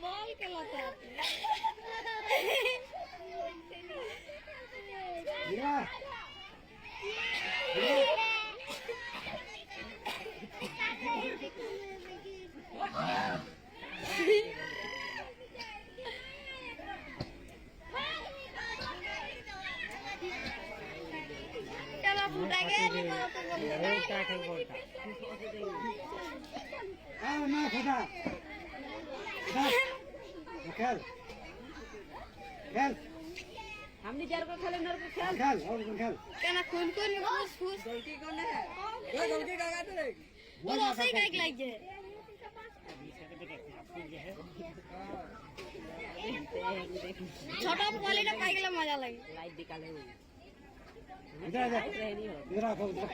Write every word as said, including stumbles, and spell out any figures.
Ball के लता। चलो, फुटा गया, नहीं मारो तो बोल दे। हाँ, ना, फुटा। ना। खेल। खेल। हमने जर को खेले, नर को खेल। खेल, और खेल। क्या ना, कौन, कौन फुस, फुस? गलती कौन है? ये गलती का बात है। वो तो सही कह के लग जाए। छोटा वाले ना पाई गेला मजा लगे। लाइव निकाले हुए। इधर आ जा। इधर आ, इधर आ, इधर आ।